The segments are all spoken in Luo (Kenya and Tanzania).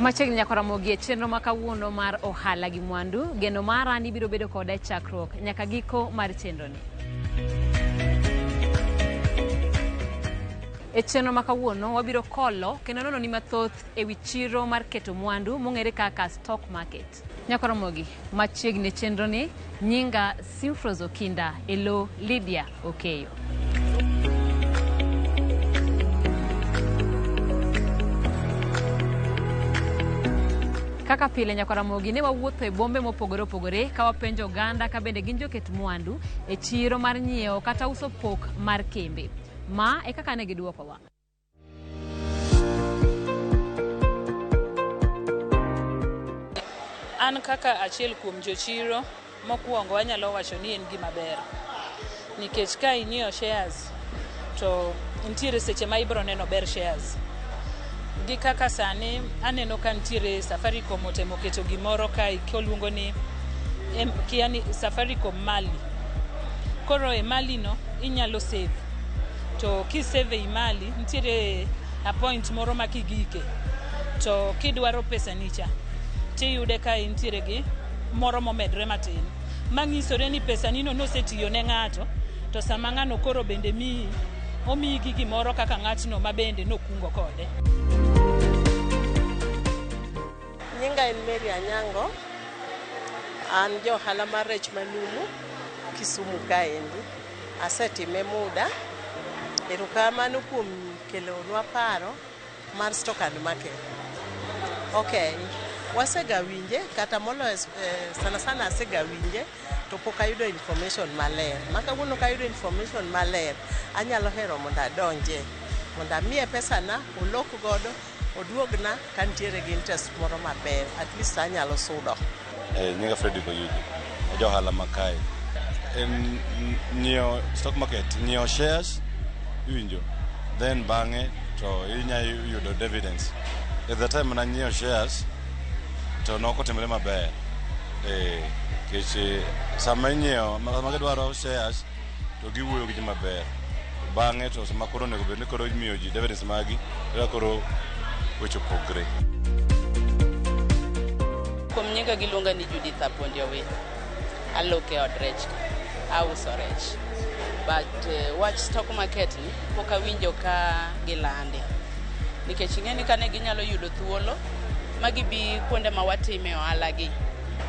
Machiegni nyaka Ramogi e chenro ma kawuono mar ohala gi mwandu. Geno mara ni ibiro bedo koda e chakruok nyaka giko mar chenroni. E chenro ma kawuono wabiro kolo kendo nono ni mathoth e wi chiro mar keto mwandu mong'ere kaka stock market. Nyaka Ramogi, machiegni e chenroni, nyinga Simfros Okinda e lo Lydia Okeyo. Kaka pile nyaka Ramogi ne wawuotho e bombe mopogore opogore ka wapenjo oganda ka bende gin joket mwandu e chiro mar nyiewo kata uso pok mar kembe. Ma e kaka ne gidwokowa. An kaka achiel kuom jochiro, mokwongo anyalo wacho ni en gima ber. Nikech ka inyiewo shares to nitiere seche ma ibiro neno ber shares. Gi kaka sani aneno ka nitiere Safaricom otemo keto gimoro kae koluongo ni kia ni Safaricom Mali. Koro e Mali no inyalo save. To kisave ei Mali, nitiere a point moro ma kigike to kidwaro pesa ni cha tiyude ka intiere gi moro momedre matin manyisore ni pesa nino nosetiyo ne ng'ato to sama ng'ano koro bende miyi omiyi gi gimoro kaka ng'atno ma bende nokungo kode. Nyinga en Mary Anyango. An ja ohala mar rech manumu Kisumu kaendi. Asetime muda. Erokamano kuom kelonwa paro mar stock and market. Ok, wasega winje kata moloyo sana sana asega winje to pok ayudo information maler. Ma kawuono kayudo information maler, anyalo hero mondo adonje. Mondo amiye pesana olok godo oduogna kantiere gi interest moro maber. At least anyalo sudo. Nyinga Fredrick Oyugi, aja ohala ma kae. En nyiewo stock market, nyiewo shares, iwinjo, then bang'e to inya yudo dividends. At the time mana nyiewo shares to nokotimore maber. Nikech sama inyiewo, sama gidwaro shares to giwuoyo gi ji maber. Bang'e to sama koro onego bed ni koro imiyo ji dividends magi, eka koro weche opogre. Kuom nyinga giluonga ni Judith Apondi Owino. Alok e od rech ka. Auso rech. But wach stock market ni pok awinjo ka gilande. Nikech ing'e ni kane ginyalo yudo thuolo ma gibi kuonde ma watime ohala gi,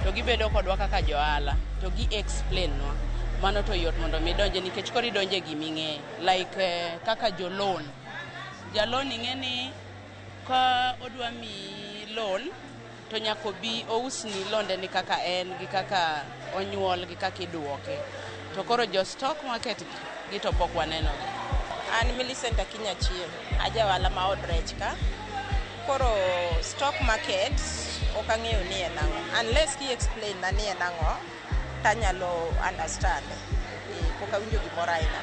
to gibedo kodwa kaka johala to gi explain nwa. Mano to yot mondo mi idonje nikech koro idonje gima ing'eyo. Like kaka jo loan. Ja loan ing'e ni ka odwa miyi loan to nyaka obi ousni londe ni kaka en gi kaka onyuol gi kaka iduoke. To koro jo stock market gi to pok waneno gi. An Millicent Akinyi Achieng', aja ohala ma od rech ka. Koro stock market ok ang'eyo ni en ang'o. Unless ki explain na ni en ang'o, tanyalo understand. Pok awinjo gimoro aina.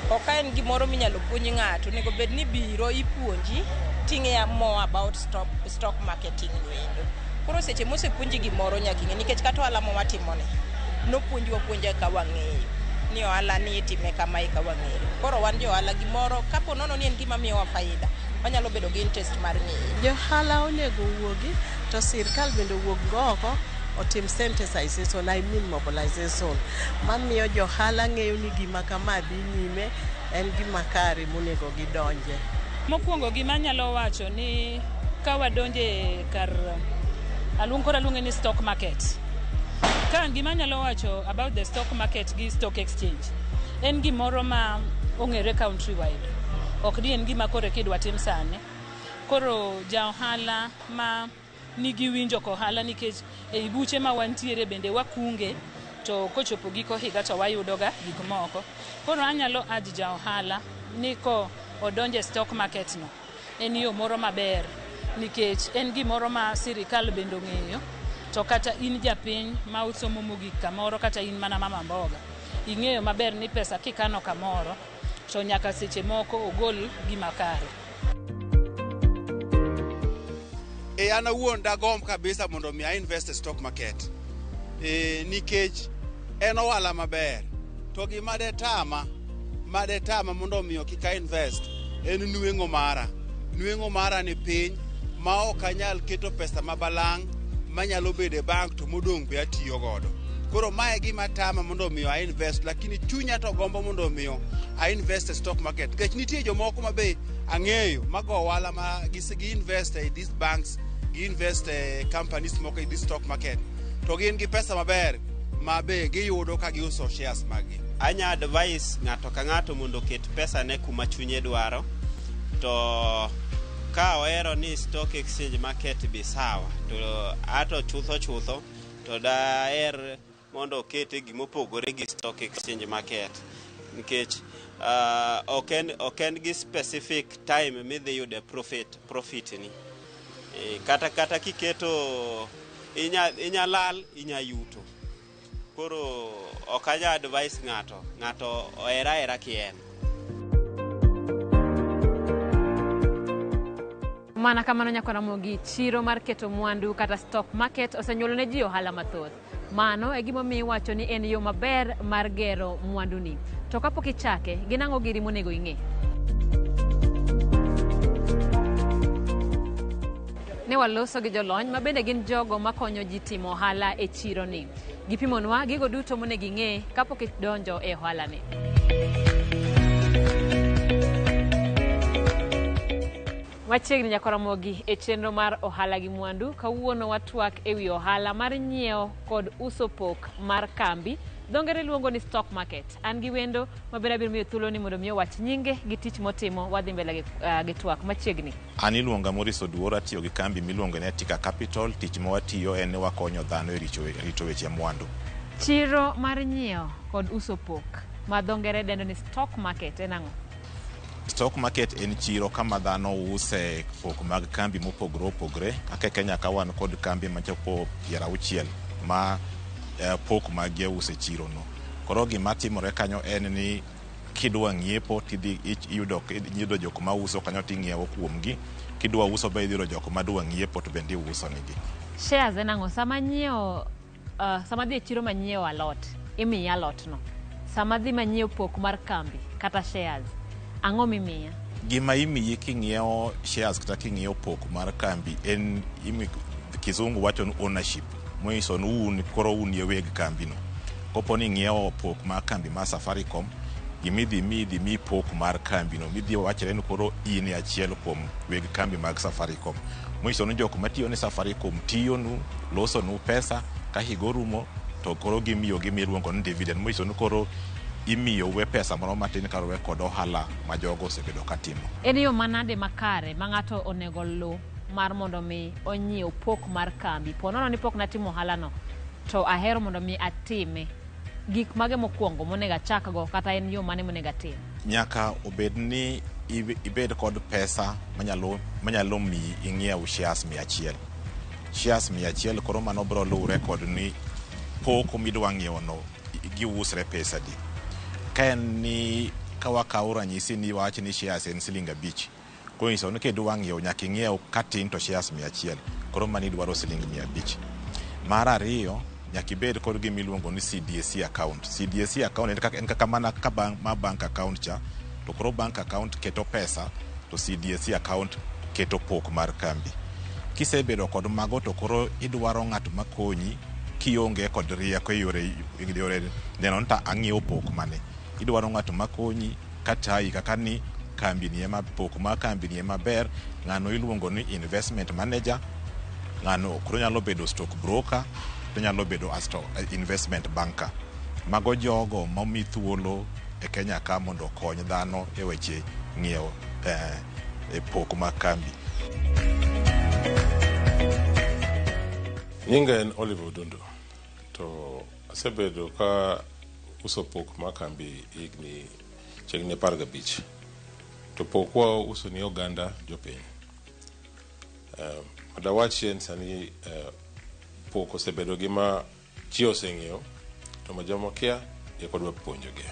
Ok en gimoro minyalo puonj ng'ato, onego bed ni biro ipuonji ting'eya more about stock marketing noendo. Koro seche mosepuonji gimoro nyaka ing'e nikech kata ohala ma watimoni, nopuonjwa puonja ka wang'eyo ni ohala ni itime kamae ka wang'eyo. Koro wan jo ohala gimoro kapo nono ni en gima miyowa faida, wanyalo bedo gi interest mar ng'eye. Johala onego owuogi to sirkal bende owuog go oko otim sensitization, I mean mobilization, mamiyo johala ng'eyo ni gima kama dhi nyime en gima kare monego gidonje. Mokwongo gima anyalo wacho ni ka wadonje kar aluong koro aluonge ni stock market. Ka gima anyalo wacho about the stock market gi stock exchange en gimoro ma ong'ere country wide. Ok ni en gima koro kidwa tim sani. Koro ja ohala ma nigi winjo kohala nikech ei buche ma wantiere bende wakunge to kochopo giko higa to wayudoga gik moko. Koro anyalo urge ja ohala ni ko odonje stock market no en yo moro maber nikech en gimoro ma sirikal bende ong'eyo to kata in japiny ma osomo mogik kamoro kata in mana mama mboga ing'eyo maber ni pesa kikano kamoro to nyaka seche moko ogol gima kare. E an awuon dagomb kabisa mondo mi a invest e stock market. Nikech en ohala maber. To gima detama mondo mi kik a invest en nweng'o mara. Nweng'o mara ni piny Ma ok anyal keto pesa ma balang' manyalo bedo e bank to modong' be atiyo godo. Koro mae gima tama mondo omiyo a invest, lakini chunya to gombo mondo omiyo a invest e stock market. Nikech nitie jomoko ma be ang'eyo mago ohala ma gi invest e these banks, gi invest e companies moko e this stock market. To gin gi pesa maber ma be giyudo ka giuso shares maggi. Anya advise ng'ato ka ng'ato mondo oket pesa ne kuma chunye dwaro. To ka ohero ni stock exchange market be sawa, to ato chutho chutho to daher mondo okete gimopogore gi stock exchange market nikech ok en gi specific time midhi yude profit ni. Kata kiketo inya lal, inya yuto. Koro ok anya advise ng'ato oher ahera kien. Mana kamano nyakora chiro mar keto mwandu kata stock market osenyuolo ne ji ohala mathoth. Mano e gimomiyo iwacho ni en yo maber mar gero mwanduni. To kapok ichake, gin ang'o giri monego ing'e? Ne waloso gi jolony ma bende gin jogo makonyo ji timo ohala e chironi. Gipimonwa gigo duto monego ing'e kapok idonjo e ohalani. Machiegni nyakoromogi e chenro mar ohala gi mwandu, kawuono watwak e wi ohala mar nyiewo kod uso pok mar kambi. Dho ngere luongo ni stock market. An gi wendo maber abiro miyo thuolo ni mondo mi owach nyinge gi tich motimo wadhi mbele gi twak machiegni. An iluonga Maurice Oduor, atiyo gi kambi miluongo ni Atika Capital. Tich ma watiyo en ni wakonyo dhano e rito weche mwandu. Chiro mar nyiewo kod uso pok ma dho ngere dendo ni stock market en ang'o? Stock market en chiro kama dhano use pok mag kambi mopogore opogore. Kaka e Kenya ka wan kod kambi machopo 60 ma pok maggi use chiro no. Koro gima timore kanyo en ni kidwa ng'iepo tidhi iyudo jok mauso kanyo ting'iewo kuomgi. Kidwa uso be idhi yudo jok madwa ng'iepo to bende iuso negi. Shares en ang'o? Sama nyiewo sama dhi e chiro manyiewo alot, imiya alot no. Sama dhi manyiewo pok mar kambi kata shares, ang'o mimiya? Gima imiyi king'iewo shares kata king'iewo pok mar kambi en kizungu wacho ni ownership, monyiso ni un koro un e weg kambino. Kopo ni ing'iewo pok mar kambi mar Safaricom, gimidhi miyi idhi miyi pok mar kambino midhi wachre ni koro in e achiel kuom weg kambi mag Safaricom. Monyiso ni jok matiyo ne Safaricom tiyonu, losonu pesa, ka higa orumo to koro gimiyo gimiluongo ni dividend. Monyiso ni koro imiyowe pesa moro matin kaluwore kod ohala ma jogo osebedo katimo. En yo manade makare ma ng'ato onego oluw mar mondo mi onyiew pok mar kambi? Po nono ni pok natimo ohalano to ahero mondo mi atime. Gik mage mokwongo monego achakgo kata en yo mane monego atim? Nyaka obed ni ibed kod pesa manyalo miyi ing'iew shares 100. Shares 100 koro mano biro luwre kod ni pok midwa ng'iewo no giusre pesa adi. Ka en ni ka wakawo ranyisi ni wawach ni shares en siling 5, koro nyiso ni kidwa ng'iewo nyaka ing'iew katin to shares 100, koro mano idwaro siling 500. Mar ariyo, nyaka ibed kod gima iluongo ni CDSC account. CDSC account en kaka mana ka bank, ma bank account cha, to koro bank account keto pesa to CDSC account keto pok mar kambi. Kisebedo kod mago to koro idwaro ng'at makonyi kionge kod rieko e yore neno ni to ang'iewo pok mane. Idwaro ng'at makonyi katayi kaka ni kambi ni ema pok mar kambi ni ema ber, ng'ano iluongo ni investment manager, ng'ano koro nyalo bedo stock broker, to nyalo bedo investment banker. Mago jogo momi thuolo e Kenya ka mondo okony dhano e weche ng'iewo e pok mag kambi. Nyinga en Oliver Odundo to asebedo ka uso pok mar kambi higni chiegni 15 to pok wa uso ni oganda jopiny. Dawach en sani pok osebedo gima ji oseng'eyo to ma joma kia eka wadwa puonjogi.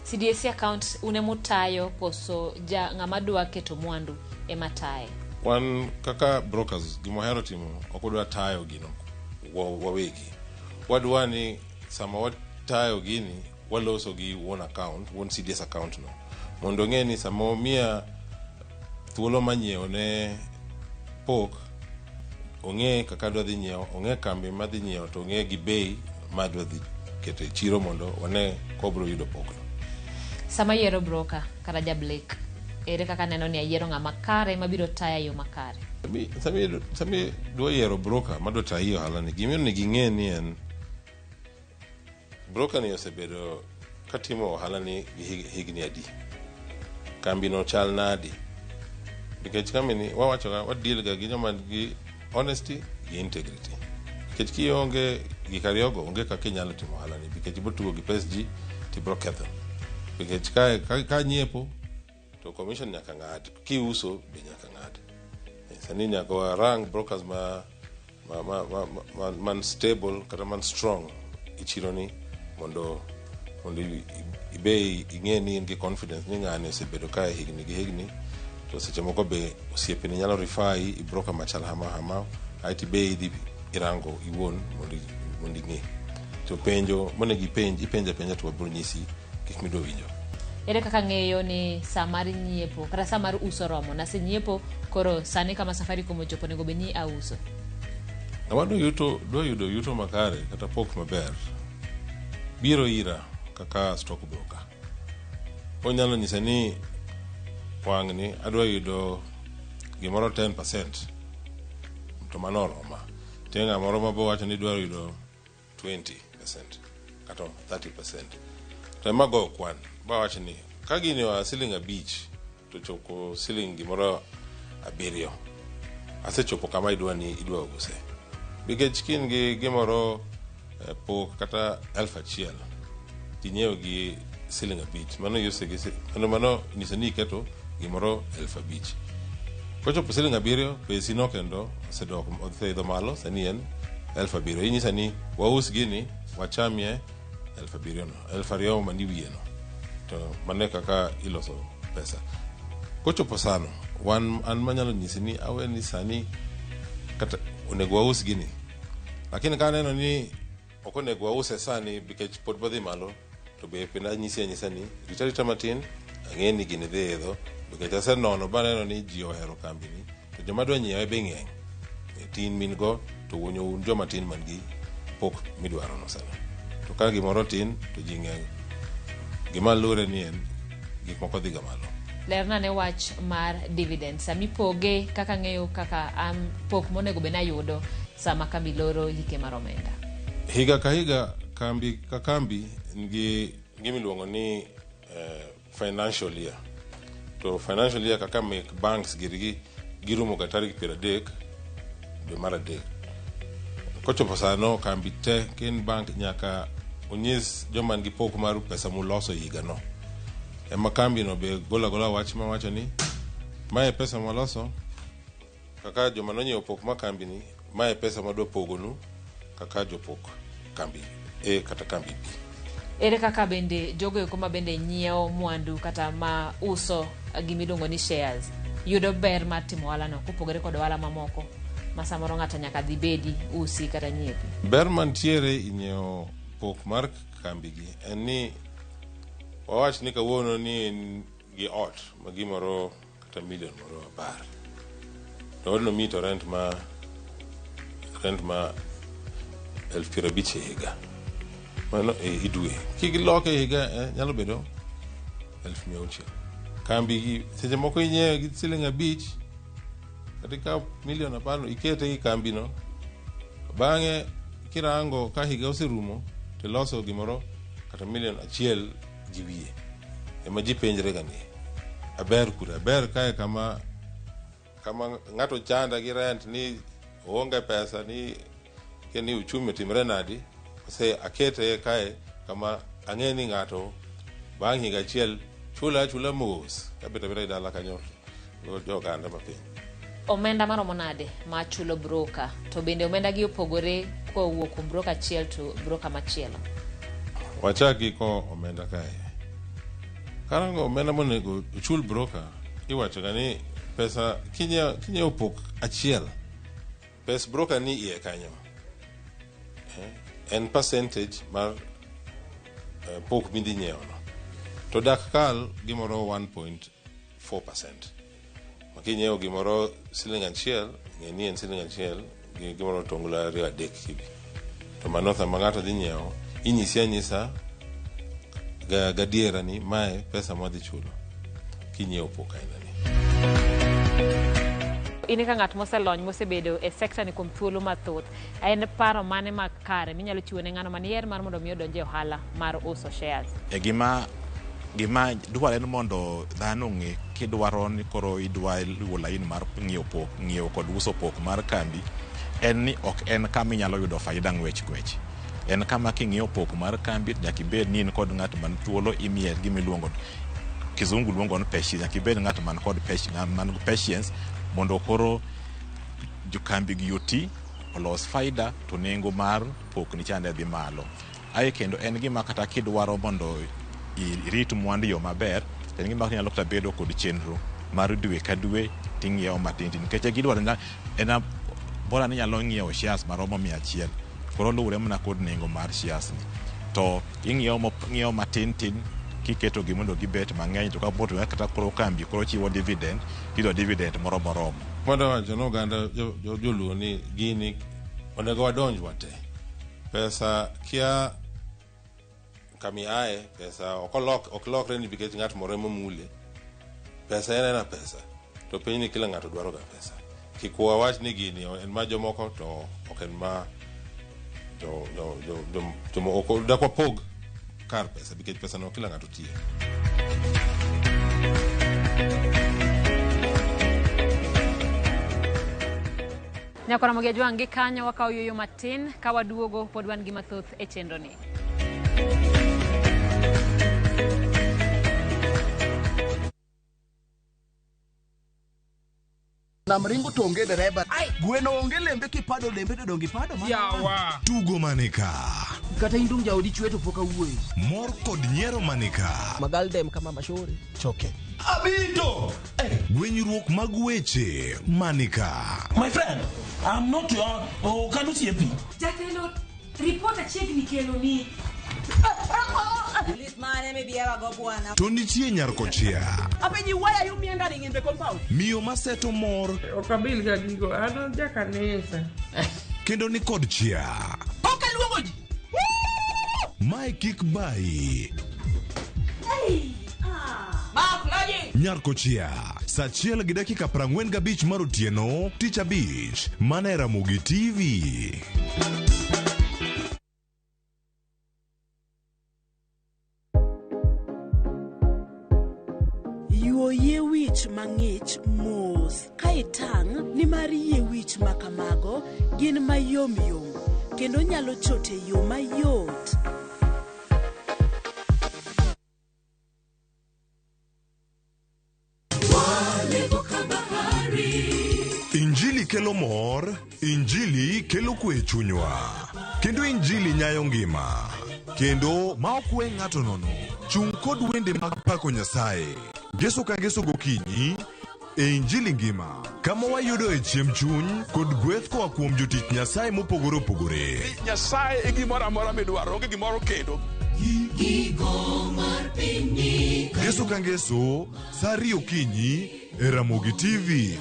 CDSC account un emutayo koso ja ng'ama dwa keto mwandu ema taye? Wan kaka brokers gima wahero timo ok wadwa tayo gino wawegi. Wadwa ni sama watayo gini waloso gi wuon account, wuon CDS account no mondo ong'e ni sama omiya thuolo mar nyiewo ne pok ong'e kaka adwa dhi nyiewo, ong'e kambi madhi nyiewo to ong'e gi bei madwa dhi keto e chiro mondo wane kobro yudo pokno. Sama iyiero broker kata ja Blake, ere kaka neno ni ayiero ng'ama kare mabiro taya e yo makare? Sami dwa yiero broker madwa tayi ohala ni, gima onego ing'e ni en broker ni osebedo katimo ohala ni gi higni adi, kambi no chal nadi, nikech kambi ni wawacho ga wadeal ga gi joma gi honesty gi integrity, nikech kionge gik ariyogo onge kaka inyalo timo ohala ni, nikech ibiro tugo gi pes ji tibiro ketho, nikech ka nyiepo to commission nyaka ng'ad, kiuso be nyaka ng'ad. Sani nyaka warang brokers ma man stable kata man strong e chiro ni mondo ibe ing'e ni in gi confidence ni ng'ani osebedo kae higni gi higni, to seche moko be osiepeni nyalo refer i broker machal hama hama, aeto ibe idhi irango iwuon mondo ing'e. To penjo monego ipenj, ipenjo apenja to wabiro nyisi gik midwa winjo. Ere kaka ng'eyo ni saa mar nyiepo kata saa mar uso romo? Nasenyiepo, koro sani kama Safaricom ochopo onego bed ni auso. Ng'ama dwa yudo yuto makare kata pok maber biro ira kaka stock broker. Onyalo nyisa ni wang'ni adwa yudo gimoro 10% to mano oroma. Nitie ng'amoro mabo wacho ni dwaro yudo 20% kata 30%. To ema go kwan bawach ni ka gini oa siling 5 to chopo siling gimoro 7, asechopo kama idwa ni idwa use. Nikech ka in gi gimoro pok kata 1000 tinyiewo gi siling 5, mano iuse gi mano nyiso ni iketo gimoro 5000. Kochopo siling 7, pesi no kendo osedok oseidho malo, sani en 7000. Inyisa ni waus gini wachamie 7000 no, 2000 mani wiye no. To mano e kaka iloso pesa. Kochopo sano, wan an manyalo nyisi ni awe ni sani kata onego waus gini. Lakini ka aneno ni ok onego wause sani nikech pod bodhi malo, to be pend anyisi anyisa ni rit arita matin, ang'e ni gini dhi idho, nikech asenono baneno ni ji ohero kambi ni, to joma dwa nyiewe be ng'eny. Tin min go to wuonyo un joma tin man gi pok midwaro no sani. To ka gimoro tin to ji ng'eny. Gima lure ni en gik moko dhi ga malo. Lerna ne wach mar dividend. Sama ipoge kaka ng'eyo kaka an pok monego bed ni ayudo sama kambi loro hike mar omenda. Higa ka higa kambi ka kambi nigi gima iluongo ni financial year. To financial year kaka mek banks girgi girumo ga tarik 30 dwe mar 3. Kochopo sano kambi te kin bank nyaka onyis joma nigi pok mar pesa muloso higa no. Ema kambi no be gola gola wach mawacho ni mae pesa mwaloso kaka joma nonyiewo pok mar kambi ni, mae pesa madwa pogonu kaka jopok kambi A kata kambi B. Ere kaka bende jogo eko ma bende nyiewo mwandu kata ma uso gimiluongo ni shares yudo ber mar timo ohala no kopogore kod ohala mamoko ma samoro ng'ato nyaka dhi bedi usi kata nyiepi? Ber mantiere e nyiewo pok mar kambi gi en ni wawach ni kawuono ni in gi ot ma gimoro kata milion moro 10, to odno miyi to rent ma 50,000 e higa, mano e dwe kigiloke e higa nyalo bedo 600,000. Kambi gi seche moko inyiewe gi siling 5 kata ikawo milion 10 ikete gi kambi no, bang'e kirango ka higa oserumo tiloso gimoro kata milion 1 gi wiye. Ema ji penjre ga ni aber kure, aber kae kama ng'ato chanda gi rent ni oonge pesa ni ni uchumi otimre nadi, ose akete kae kama ang'e ni ng'ato bang' higa achiel chula achula mos kabet abeta e dala kanyo jo oganda mapiny. Omenda maromo nade ma chulo broker, to bende omenda gi opogore kowuok kuom broker achiel to broker machielo? Wachak gi ko omenda kae. Karango omenda monego ochul broker, iwacho ga ni pesa kinyiewo pok achiel, pes broker ni iye kanyo. En percentage mar pok midhi nyiewo no. To dak kal gimoro 1.4%. Ma kinyiewo gimoro siling 1, ng'e ni en siling 1 gi gimoro otonglo 2 3 kibi. To mano sama ng'ato dhi nyiewo, inyisi anyisa gadiera ni mae pesa mwadhi chulo kinyiewo pok aina ni. In ka ng'at moselony mosebedo e sekta ni kuom thuolo mathoth, en paro mane makare minyalo chiwo ne ng'ano maniyer mar mondo mi odonj e ohala mar uso shares? E gima dwarore ni mondo dhano ong'e kidwaro ni koro idwa luwo lain mar ng'iewo pok, ng'iewo kod uso pok mar kambi, en ni ok en kama inyalo yudo faida ng'wech ng'wech. En kama king'iewo pok mar kambi nyaka ibed ni in kod ng'at man thuolo imiye gimiluongo kizungu luongo ni patience, nyaka ibed ng'at man kod patience mondo koro jokambi gi oti olos faida to nengo mar pok ni chande dhi malo. Ae kendo en gima kata kidwaro mondo irit mwandu yo maber, en gima nyalo kata bedo kod chenro mar dwe ka dwe ting'iewo matin tin, nikech gidwaro en bora ni nyalo ng'iewo shares maromo 100, koro luwore mana kod nengo mar shares ni, to ing'iewo matin tin kiketo gi mondo gibet mang'eny, to kapo to kata koro kambi koro chiwo dividend, tiyudo dividend moro moromo. Mondo wacho no oganda joluo ni gini onego wadonj wate. Pesa kia kami ae, pesa ok lokre ni nikech ng'at moro emomule. Pesa en ena pesa, to piny ni kila ng'ato dwaro ga pesa. Kik wawach ni gini en ma jomoko to ok en ma jomoko, dak wapog kar pesa nikech pesa no kila ng'ato tiyo. Nyakora Ramogi Ajwang' gi kanyo wakawo yueyo matin ka waduogo pod wan gi mathoth e chenro ni. Nam ringo to onge dereba. Gweno onge lembe kipado lembe to donge ipado mana. Yawa. Tugo manika. Kata indum jaodi chwe to pok awuoyo. Mor kod nyiero manika. Magaldem kama mashori. Choke. Abito. Gwenyruok mag weche manika. My friend, I'm not your okanusi. Jatelo, report achiegni kelo ni. To nitie nyar kochia. Apenji, why are you meandering in the compound? Miyo maseto mor. Ok abil ga gigo, an jakanisa. Kendo ni kod chia. Ok aluongo ji. Mae kik bayi. Nyar kochia, saa 1:45 mar otieno, tich abich, mana e Ramogi TV. Yuo yie wich mang'ich mos ka itang' nimar yie wich makamago gin mayom yom kendo nyalo chot e yo mayot. Injili kelo mor, Injili kelo kwe e chunywa, kendo Injili nyayo ngima, kendo ma ok we ng'ato nono. Chung' kod wende mag pako Nyasaye. Ngeso ka ngeso gokinyi e Injili ngima, kama wayudo e chiemb chuny kod gweth koa kuom jotich Nyasaye mopogore opogore. Nyasaye e gimoro amora midwaro, onge gimoro kendo. Ngeso ka ngeso, saa 2 okinyi e Ramogi TV.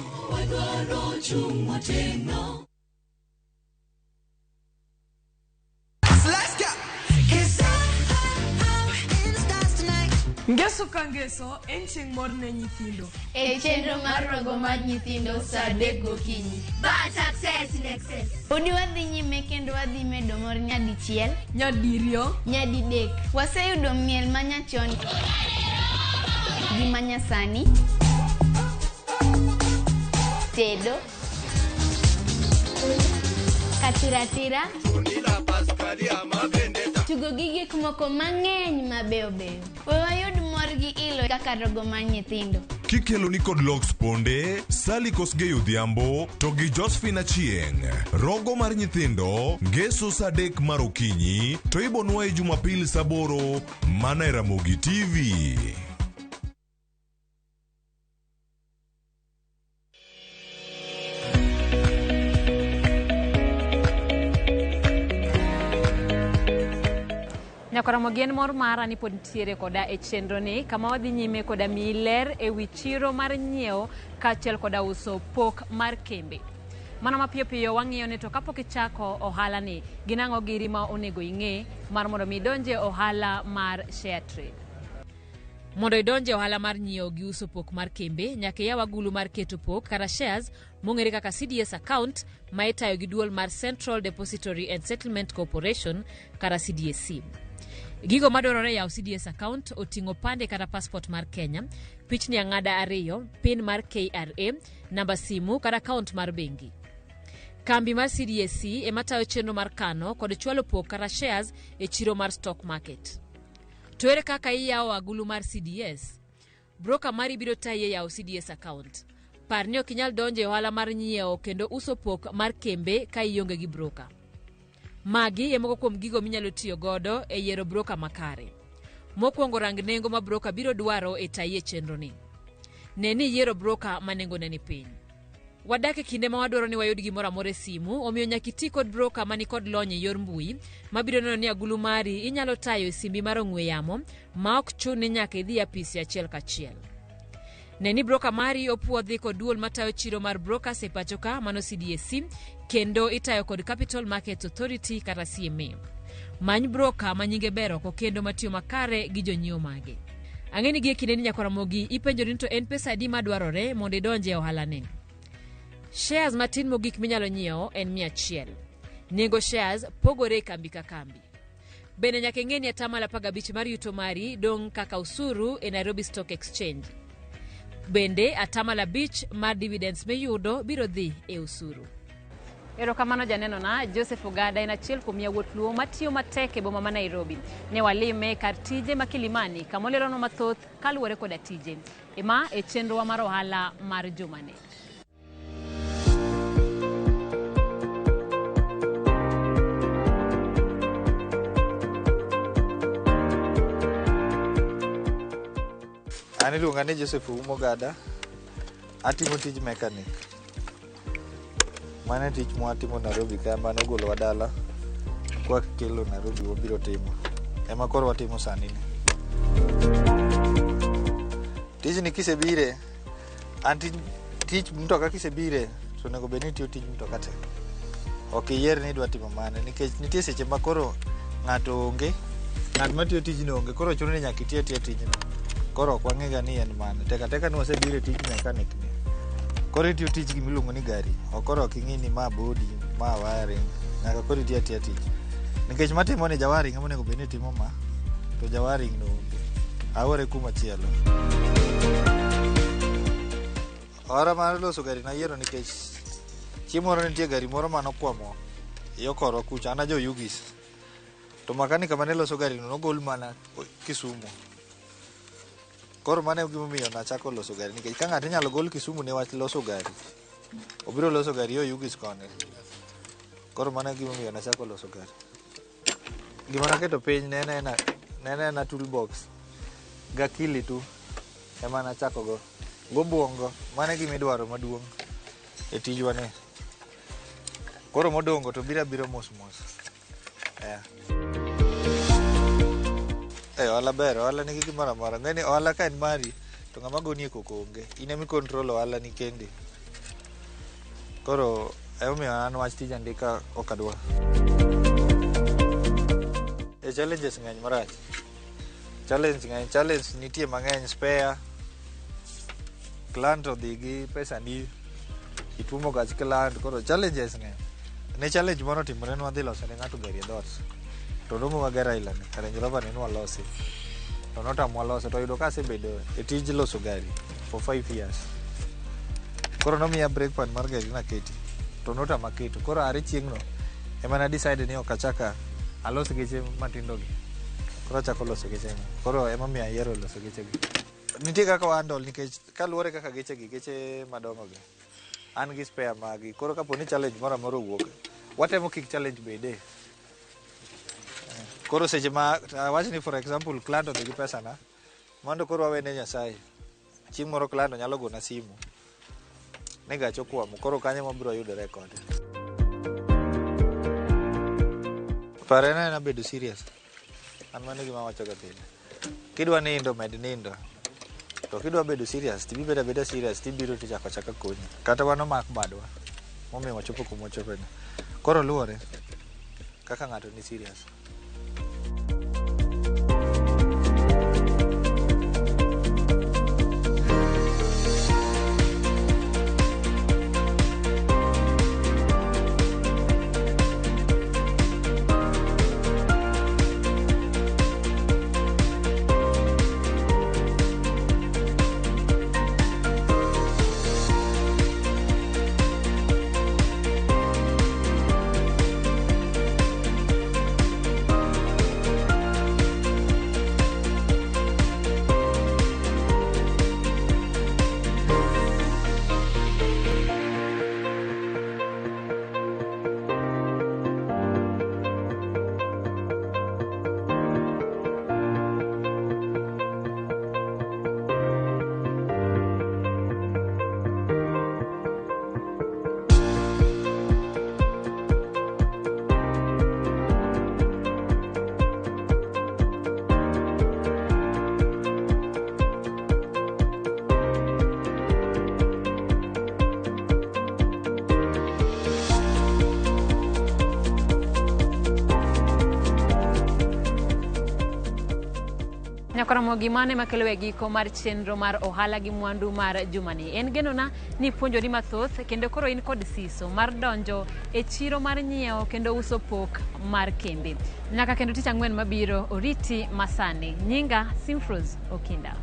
Ngeso ka ngeso en chieng' mor ne nyithindo. E chenro mar rogo mar nyithindo saa 3 gokinyi. But success in excess. Podi wadhi nyime kendo wadhi medo mor nyadichiel, nyadiriyo, nyadidek. Waseyudo miel manyachon gi manyasani, tedo, katiratira, tugo gi gik moko mang'eny mabeyo beyo. We wayud mor gi ilo kaka rogo mar nyithindo. Kikelo ni kod Lox Ponde, Sally Kosgei Odhiambo to gi Josephine Achieng'. Rogo mar nyithindo, ngeso saa 3 mar okinyi to ibonwa e Jumapil saa 8 mana e Ramogi TV. Nyakoromogi en mor mara ni pod nitiere koda e chenro ni kama wadhi nyime koda miyi ler e wi chiro mar nyiewo kaachiel koda uso pok mar kembe. Mana mapiyo piyo wang'iyo ni to kapok ichako ohala ni gin ang'o giri ma onego ing'e mar mondo mi idonje ohala mar share trade. Mondo idonje ohala mar nyiewo gi uso pok mar kembe, nyaka iyaw agulu mar keto pok kata shares mong'ere kaka CDS account ma itayo gi duol mar Central Depository and Settlement Corporation kata CDSC. Gigo madwarore e yawo CDS account oting'o pande kata passport mar Kenya, pichni ang'ada ariyo, pin mar KRA, namba simu kata account mar bengi. Kambi mar CDSC ema tayo chenro mar kano kod chwalo pok kata shares e chiro mar stock market. To ere kaka iyawo agulu mar CDS? Broker mari biro tayi e yawo CDS account. Par ni ok inyal donjo e ohala mar nyiewo kendo uso pok mar kembe ka ionge gi broker. Magi e moko kuom gigo minyalo tiyo godo e yiero broker makare. Mokwongo rang nengo ma broker biro dwaro e tayi e chenro ni. Ne ni iyiero broker ma nengone ni piny. Wadak e kinde ma wadwaro ni wayud gimoro amora e simu, omiyo nyaka iti kod broker mani kod lony e yor mbui, mabiro neno ni agulu mari inyalo tayo e simbi mar ong'we yamo ma ok chun ni nyaka idhi e apisi achiel kachiel. Ne ni broker mari opuodhi kod duol matayo chiro mar brokers e pacho ka mano CDSC kendo itayo kod Capital Markets Authority kata CMA. Many broker ma nyinge ber oko kendo matiyo makare gi jonyiewo mage. Ang'e ni gie kindeni nyakwaramogi ipenjori ni to en pesa adi madwarore mondo idonj e ohala ni. Shares matin mogik minyalo nyiewo en 100. Nengo shares pogore e kambi ka kambi. Bende nyaka ing'e ni atamalo 15 mar yuto mari dong' kaka osuru e Nairobi Stock Exchange. Bende atamalo 5 mar dividends miyudo biro dhi e osuru. Erokamano janenona, Joseph Ogada en achiel kuom yawuot Luo matiyo matek e boma ma Nairobi. Ne walime kar tije ma Kilimani kama oleronwa mathoth kaluwore koda tije. Ema e chenrowa mar ohala mar jumani. An iluonga ni Joseph Oumo Gada, atimo tij mechanic. Mano e tich mwatimo Nairobi ka mane ogolowa dala kwakelo Nairobi wabiro timo. Ema koro watimo sani ni. Tijni kisebire, an tij, tich mtoka kisebire to onego bed ni itiyo tij mtoka te. Ok iyier ni idwa timo mane nikech nitie seche ma koro ng'ato onge, ng'at matiyo tijno onge, koro chuno ni nyaka iti atiya tijno. Koro ok wang'ega ni en mane. Tek ateka ni wasebiro e tij mechanic ni. Koro itiyo tich gimiluongo ni gari. Ok koro ok ing'i ni ma body, ma wiring. Nyaka koro iti atiya tich. Nikech matimo ni jawaring ema onego bed ni timo ma, to jawaring no onge. Aore kuma chielo. Ohara mar loso gari nayiero nikech chieng' moro nitie gari moro manokwamo yo korwa kucha, an ajo Oyugis. To makanika mane loso gari no nogol mana Kisumu. Koro mano e gimomiyo nachako loso gari nikech ka ng'ato inyalo gol Kisumu ne wach loso gari, obiro loso gari yo Oyugis koni. Koro mano e gimomiyo nachako loso gari. Gima naketo piny ne en ena toolbox gi akili tu ema nachako go. Gobwongo, mano e gima idwaro maduong' e tijwa ni. Koro modongo to biro abira mos mos. Yeah. Eh, ohala ber, ohala nigi gimoro amora. Ng'eni ohala ka en mari, to ng'ama goni e koko onge. In ema i control ohala ni kendi. Koro emomiyo an wach tij andika ok adwa. E challenges ng'eny marach. Challenge ng'eny, challenge nitie mang'eny, spare. Client odhi gi pesa ni, ituomo gach client, koro challenges ng'eny. Ne challenge moro otimore ne wadhi loso ne ng'ato gari e dhoot. To romo wa gari aila ni, Range Rover ni nwalosi. To notamwa lose, to oyudo ka asebedo e tij loso gari for 5 years. Koro nomiya brake pad mar gari naketi, to notama keto. Koro are chieng'no, ema na decide ni ok achak alos geche matindo gi. Koro achako loso geche gi. Koro emomiyo ayiero loso geche gi. Nitie kaka wa handle nikech kaluwore kaka geche gi, geche madongo gi, an gi spare magi. Koro kapo ni challenge moro amora owuok, watemo kik challenge bede. Koro seche ma awach ni for example client odhi gi pesa na, mondo koro wawene Nyasaye. Chieng' moro client nyalo gona simu ni gacha okwamo, koro kanyo wabiro yudore kode. Pare ne en abedo serious. An mano e gima awachoga pile. Kidwa nindo, med nindo. To kidwa bedo serious, tibibedo abeda serious, tibiro tichako achaka konyi. Kata wan omak badwa, momiyo wachopo kuma wachopeni. Koro luwore kaka ng'ato ni serious. Nyakoromogi mane makelo e giko mar chenro mar ohala gi mwandu mar jumani. En genona ni puonjori mathoth kendo koro in kod siso mar donjo e chiro mar nyiewo kendo uso pok mar kembe. Nyaka kendo tich ang'wen mabiro oriti masani. Nyinga Simfrose Okinda.